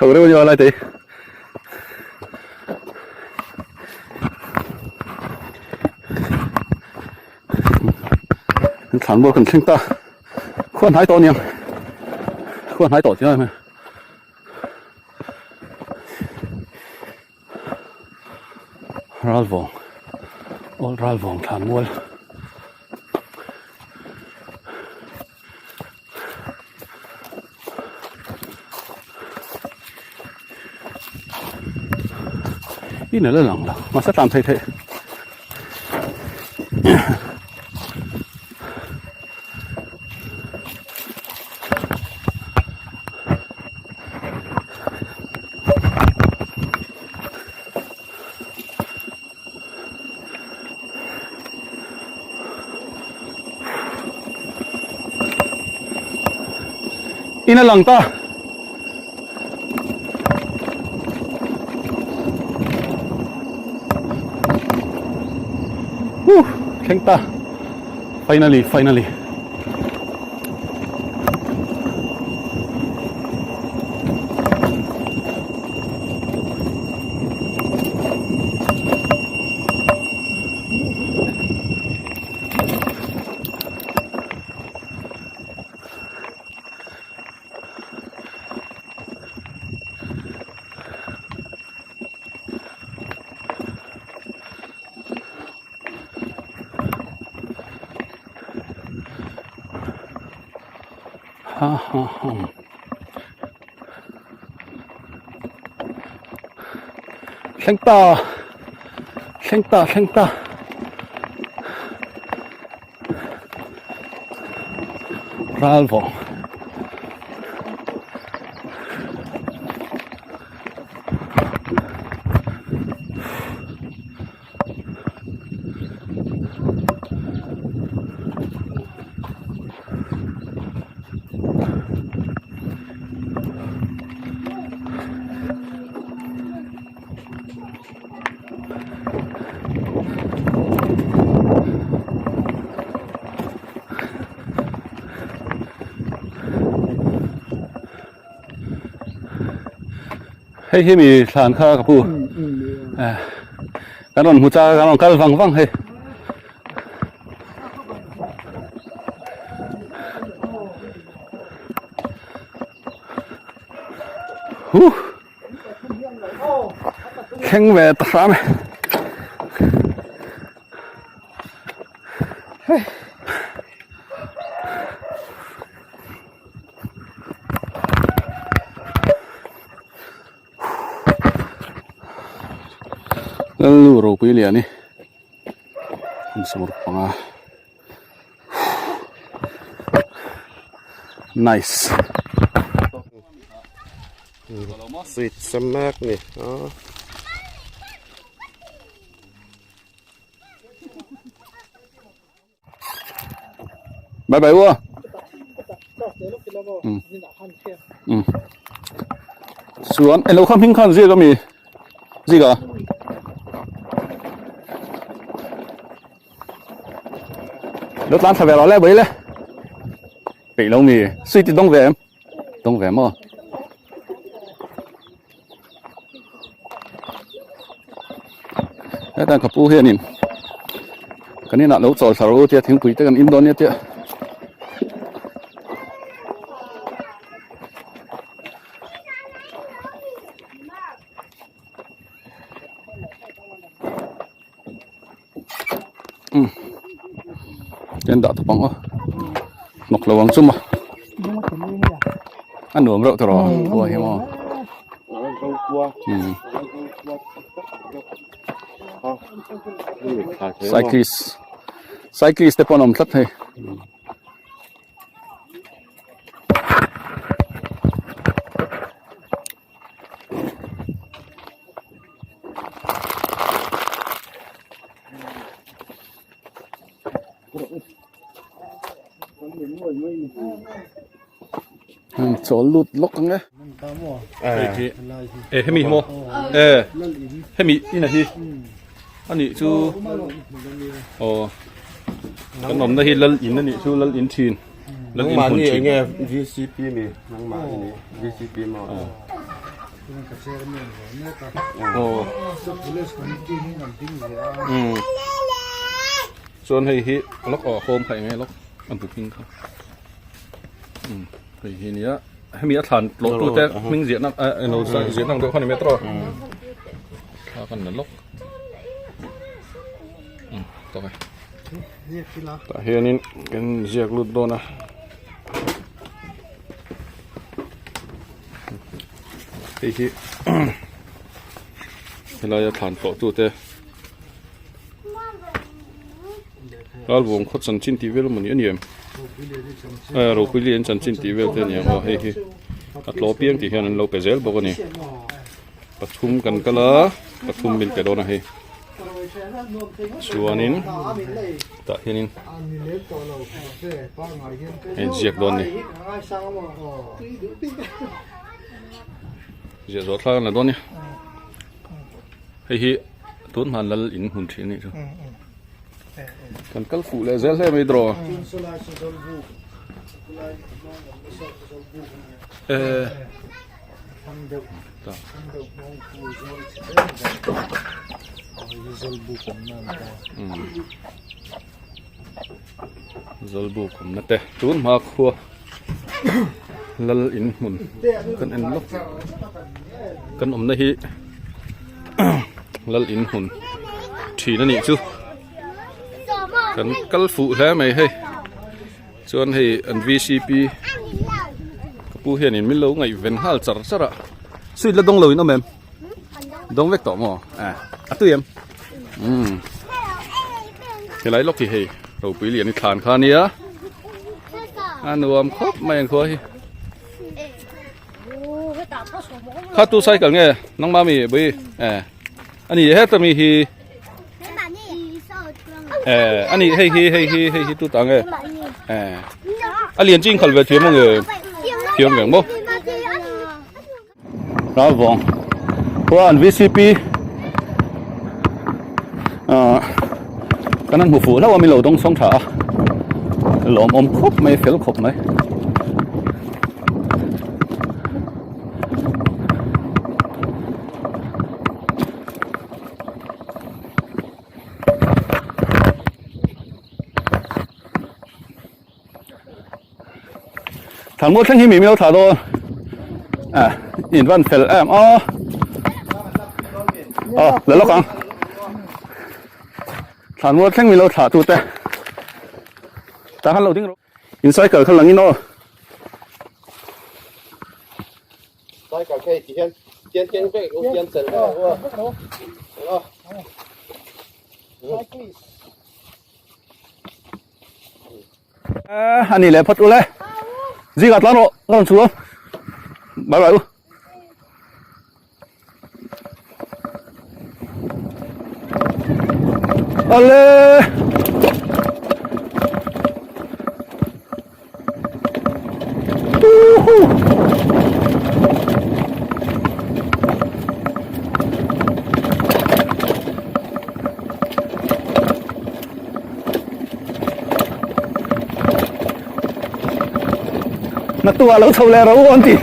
Chho reuh a ni a lai te hi. Kan thlan bawr kan thleng ta. Khua hnai tawh aniang. Khua hnai tawh chiang em. Ralvawng Old Ralvawng thlan mual. In a la lang lo mahse a tlan thei theih In a lang ta. Woo, thleng ta. Finally, finally. Ha ha ha. Thleng ta. Thleng ta, thleng ta. Ral vawng. Hei hi mi thlan kha ka pu kan rawn hmu chak a kan rawn kal vang vang hei. Huh. Thleng ve ta hram e. Lalnu ropui lian hi an sawr panga nice. Sweet samak ni a. Bye bye ua. Um. Chuan elo kha hming khan ziak ami ziak a. Lo tlan thla ve lo le bai le. Peih lo mi sweet ti dawng ve em. Dawng ve maw. Hetan ka pu hianin kan inah lo chawl thla rawh u tia thingpui te kan in dawn nia tia. Um ken dah tawp ang aw hnawk lo ang chu maw a nuam reuh tawh khua hi maw um cyclist cyclist te pawh an awm tlat hei. Chawl lut lawk ang e. E hemi hi maw? E hemi ina hi ani chu aw kan awmna hi lal in ani chu lal in thin lal in hmun thin. Nangmah ni enge VCP mi nangmah ni VCP maw? Aw. Umm. Chuan hei hi lawk aw home kha eng nge lawk a booking kha. Umm hei hi nia hemi a thlan tlawh tu te hming ziahna eh eng lo ziahna ang deuh kha ni mai tawh. Thla kan la lawk. Umm tawk e. Tah hianin kan ziak lut dawn a. Hei hi helaia thlan tlawh tu te Lalvawng khaw chanchin tih vel emaw ni a ni em? Eh ropui lian chanchin tih vel te a ni ang aw hei hi a tlawh piang tih hian an lo pe zel bawk a ni pathum kan kal a pathum min pe dawn a hei. Chuanin tah hianin a inziak dawn a ni ziah zawh thlak a la dawn a ni hei hi tun hman lal in hmun thin a nih chu kan kal fuh leh zel hle mai draw eh. Zawlbuk awmna te tun hma khua lal in hmun kan en lawk kan awmna hi lal in hmun thin a nih chu kan kal fuh hle mai hei. Chuan hei an VCP ka pu hianin min lo ngaihven nghal char char a, sweet la dawng lo in awm em? Dawng vek tawh maw? Eh a tui em? Umm helai lawk hi hei ropui lian i thlan kha ania a nuam khawp mai ang khua hi kha tu cycle nge nangma mi bui eh ani heta mi hi. Eh, ani hei hi hei hi hei hi tu ta nge. Eh. A lian ching khal ve thiam nge. Thiam veng mo. Ra vong. Khua an VCP. Ah. Kan an hmu fu hlauh a mi lo dawng sawng tha a. Lawm awm khawp mai fel khawp mai. Thlan mual thleng hi mi milo thlah dawn a in van fel em aw aw la lawk ang thlan mual thleng milo thlah tu te tah khan lo ding rawh in cycle kha lang in aw. Cycle khi ti hian tian keng vek u tian chel vek u a. A ni leh phawt ule. Zingah tlan rawh ka rawn chhuah. Bye bye u. Ale. Naktuk ah lo chho leh ro an ti.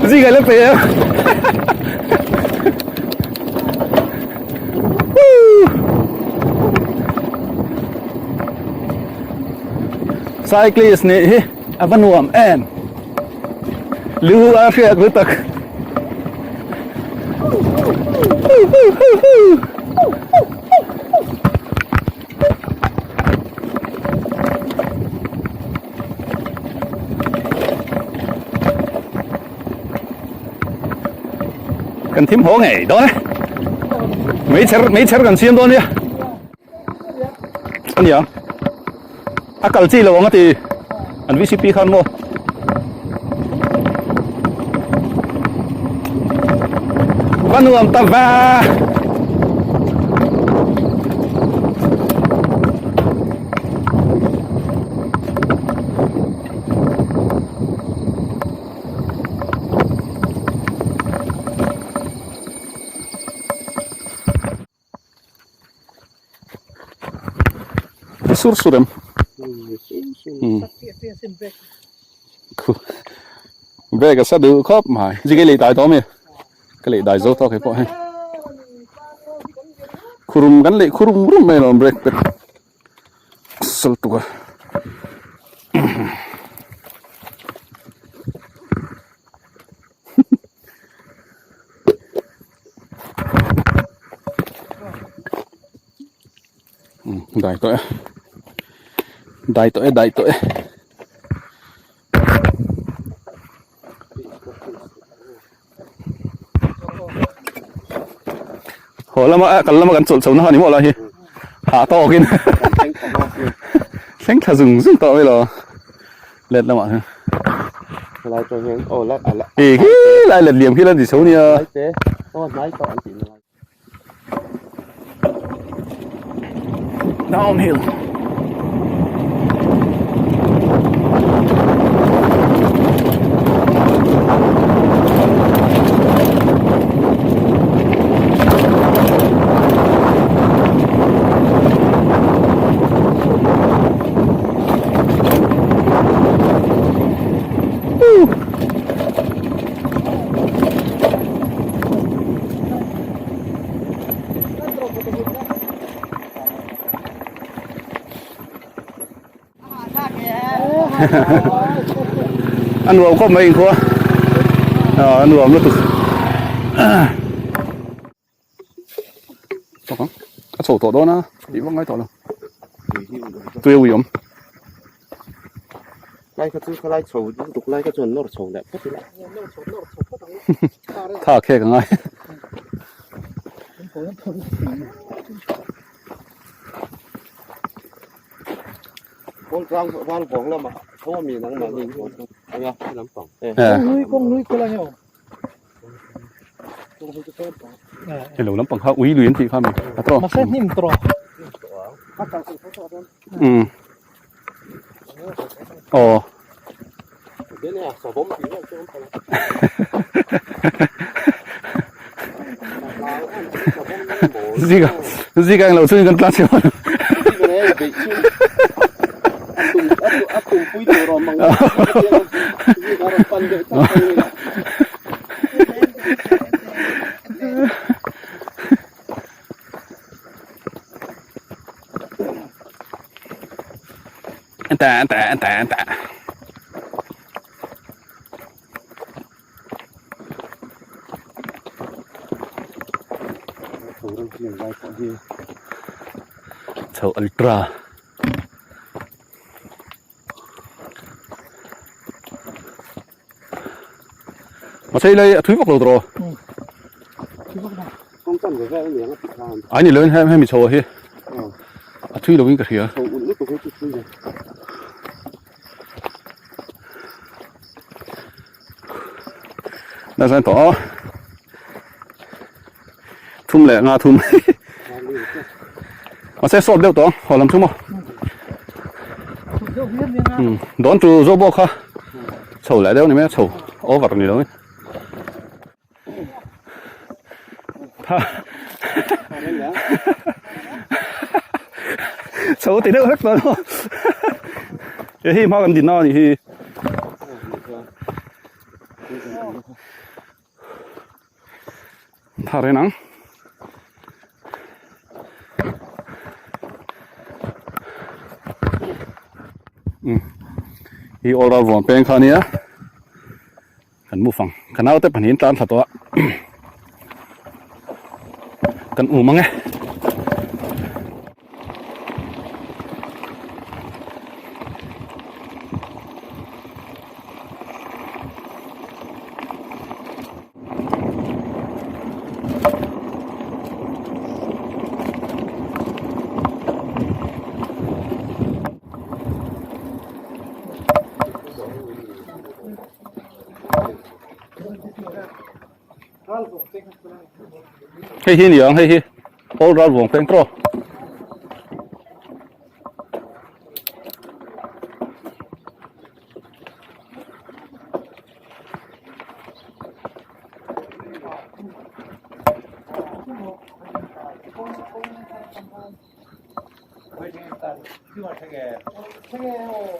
Zing ai la pe a. Cyclist nih hi a va nuam em lu a hriat lu tak Kan thim haw ngei dawn e meichher meichher kan siam dawn nia a ni ang a kal chi lo ang a ti an VCP khan maw va nuam ta va Sur sur em. Khu. Brake a sa duh khawp mai. Zikei lei dai tawh ami? Ka lei dai zo tawk hei pawh hei. Khurum kan lei khurum rum mai alawm brake pad sal tuk a. Dai tawh e dai tawh e dai tawh e. Haw lama a kal lama kan chawlh chho na ni maw lai hi hah tawkin thleng thla zung zung tawh mai lo let lamah hian Lai tawh hian aw lai a la hi khi lai let liam khi lan ti chho nia lai te aw hnai tawh an tih na lai. Downhill. A nuam khawp mai inkhua a nuam lutuk a chho tawh dawn a tih vak ngai tawh lo tui a ui awm. Lai kha chu khalai chho lutuk lai kha chuan nawr chho leh phawt ila. Tha khek a ngai. Kawl tlang val vawng lamah tho a mi nangmah ni anga lampang. Kawng lui kawng lui Hello lampang kha ui lui an tih kha mi a tawh. Mahse hnim tawh. Um. Aw. Zika zika ang lo chu kan tlan chho. Ta ta ta ta. Chho ultra. Masei lai a thui vak lo tawh. Ai ni loin hem hemi chho hi. A thui loin ka hria. Na zan tawh. Thum leh nga thum. Mahse sawt deuh tawh haw lam chu maw. Dawn tu zo bawk kha chho leh deuh ni mai a chho over ni lo in. Chho ti deuh hlek tawh maw. Hei hma kan din na a nih hi. Tha reng ang. Hi all ral vuan peng kha nia. Kan mu fang. Ka naute pahnih tan thla tawh a. Kan um ang e. Hei hi ni ang hei hi all ral vawng peng tawh.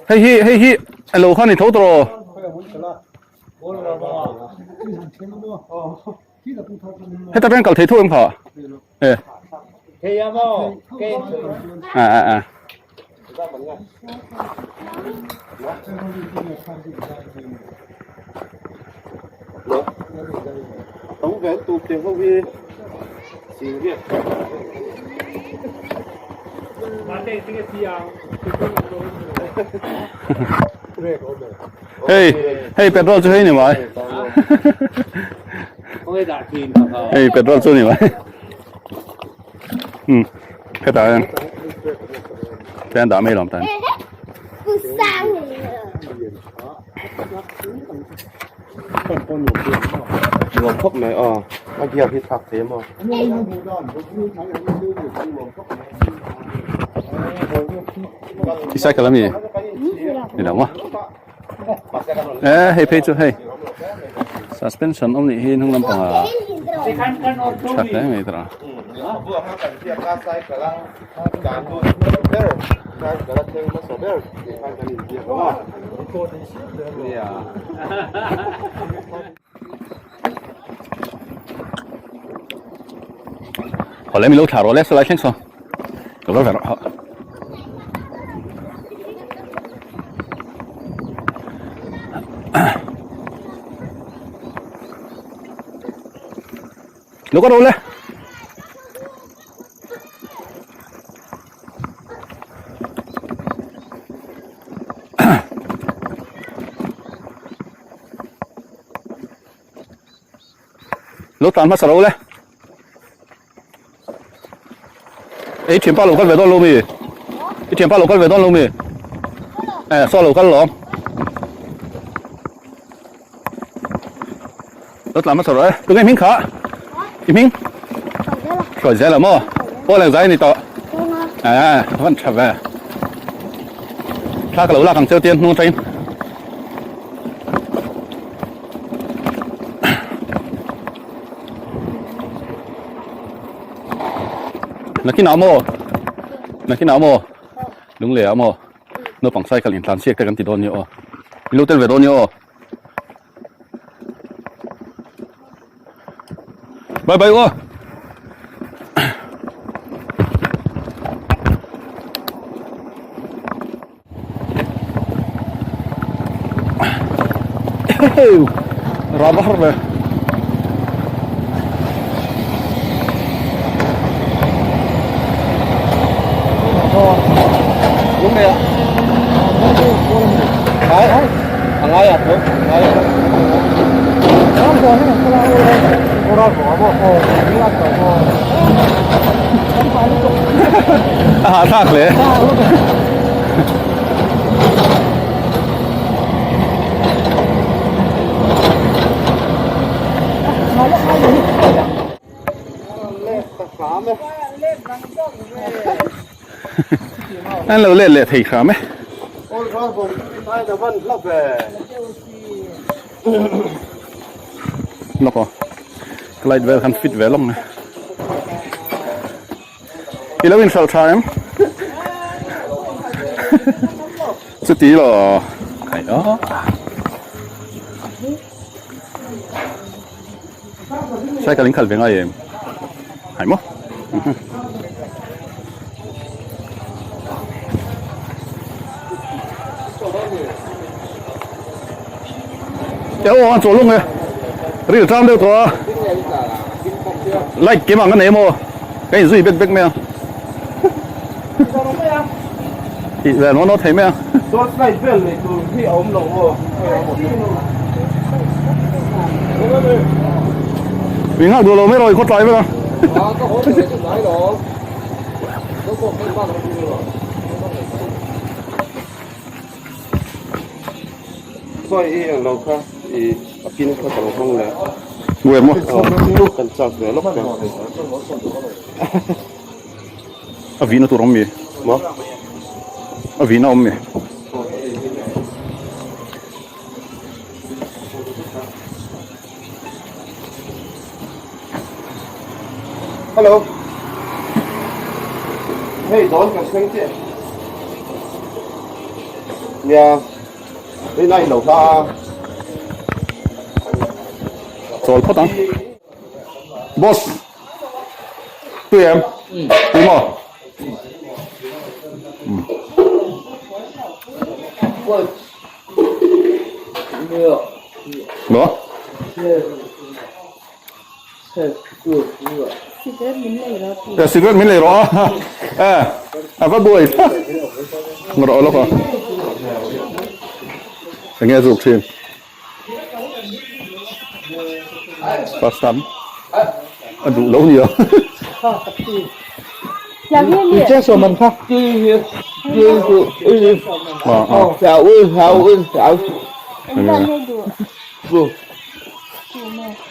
Hei hi hei hi alo kha ni tho tawh. Heta peng kal thei tho em kha? E. A a a. Hei, hei petrol chu hei ni mai. Hei petrol chu ni mai. Hmm, hetah hian hian dah mai lawm tan. Nuam khawp mai aw a gear hi thlak thei maw. I cycle ami ni lo maw e hei phei chu hei suspension awm nih hi hnung lampangah tha hle mai tawh a. Hawh le milo thla rawh le saw lai thleng saw ka va ver hawh. Lo ka ro le. Lo tlan hmasa lo le. Ei thianpa lo kal ve dawn lo mi? I thianpa lo kal ve dawn lo mi? Eh, saw lo kal lawm. Lo tlan hmasa rawh e. Tunge hming kha? I hming? Hruai zel a maw? Pawl eng zai ni tawh? Eh, van tha ve. Thla ka lo lak ang cheu tian hnung atangin. Nakinah maw? Nakinah maw? Lunglei ah maw? Naupang cycle intlan siak te kan ti dawn nia aw. I lo tel ve dawn nia aw. Bye bye aw. Rava har ve. Đúng rồi ạ. Đấy, à ngay à thôi, ngay à. A hahthlak hle. An lo let leh thei hram e. Lawk aw. Ka light vel khan fit ve lawk mai. I lo inhralh tha em? Chuti lo. Khai aw. Cycle in khalh ve ngai em? Hai maw? Eo an chaw lung e. Ril tlang deuh tawh a. Light kim ang ka nei maw? Ka inzui bek bek mai ang. Tih ve nawn nawn thei mai ang. Torchlight vel nei tur hi a awm lo maw? Min nghak duh lo mai rawh i khawtlai vek a. Sawi i englo kha i a pin kha ka lo hmang leh. Buai maw? Kan chak ve lawk ka. A vihna tur awm mi? Maw? A vihna awm mi? Hello. Hei dawn kan thleng chiah. Nia. Hei nai lo hla. Chawl phawt ang. Boss. Tui em? Tui maw? Maw? Cigarette min lei rawh a. Eh, a va buai. Rawh lawk a. Enge zuk thin? First time a duh lo nia.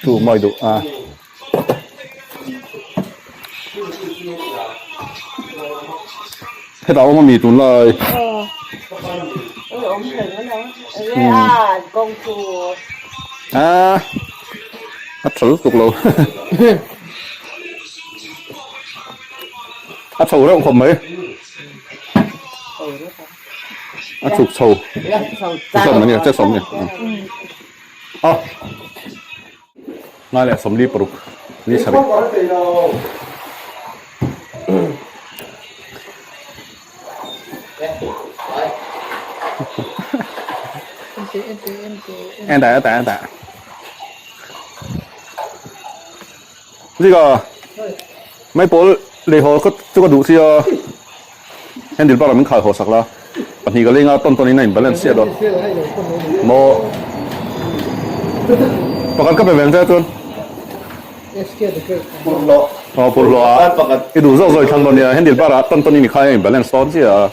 Tu mai duh a. Hetah awm ami tunlai. A a tha lutuk lo. A chho reuh khawp mai. A chhuk chho. Sawm ania che sawm ania. A. Ngai leh 46 ni sarih. En teh en teh en teh. Zika mai pawl lei haw ka chu ka duh sia handle bar ah min khai haw sak la pahnih ka lenga tawn tawn in a in balance chiah dawn maw pakhat ka pe ve ang che chuan aw purhlawh ah i duh zawk zawk i thlang dawn nia handle bar ah tawn tawn in i khai a in balance dawn chiah a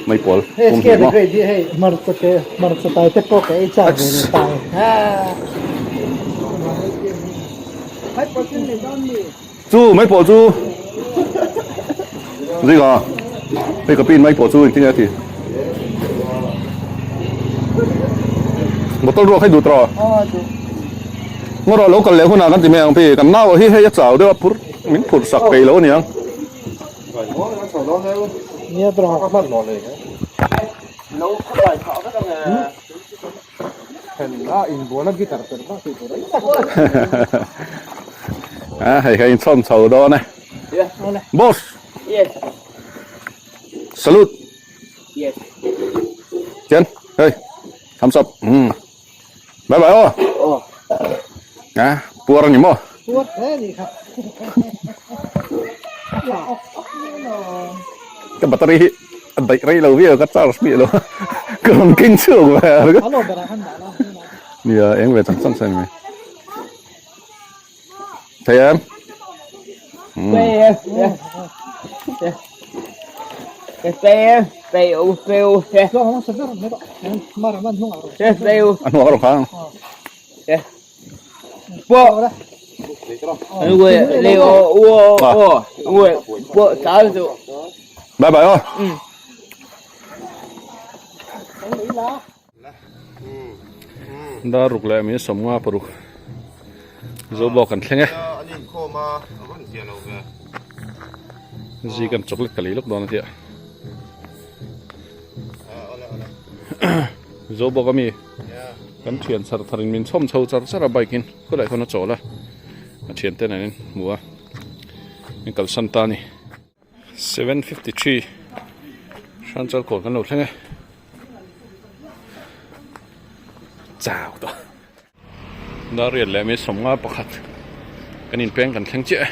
mai pawl pum hnih maw. Chu mai pawh chu Zinga hei ka pin mai pawh chu engtin nge a ti bottle ruak hei duh tawh ngaw rawh lo kal leh hunah kan ti mai ang pi kan nau ah hi hei a chau deuh a phur min phur sak peih lo aniang. A hei kha inchhawn chho dawn e. Boss. Yes. Salute. Yes. Chen, hey. Thumbs up. Hmm. Bye bye oh. Oh. À, puar ani maw? Puar hle ni kha. Ka battery hi a daih rei lo viau ka charge miah lo. Ka rawn keng chhuak ve a. Alo berah khan dah la. Nia, eng ve chang chang se ni mai. Thei em? A hnuah ka rawn khang ang. Bye bye aw. Dar ruk leh min 56 zo bawk kan thleng e. Zi kan chocolate ka lei lawk dawn a tia. Zo bawk ami kan thian char thar in min chhawm chho char char a bike in khawlai khawn a chawl a a thian ten an in hmu a min kalsan ta a ni. 7:53 Hranchal kawn kan lo thleng e chau tawh dar riat leh mi 51 kan inpeng kan thleng chiah e.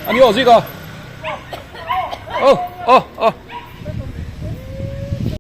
Ani aw zika oh oh oh.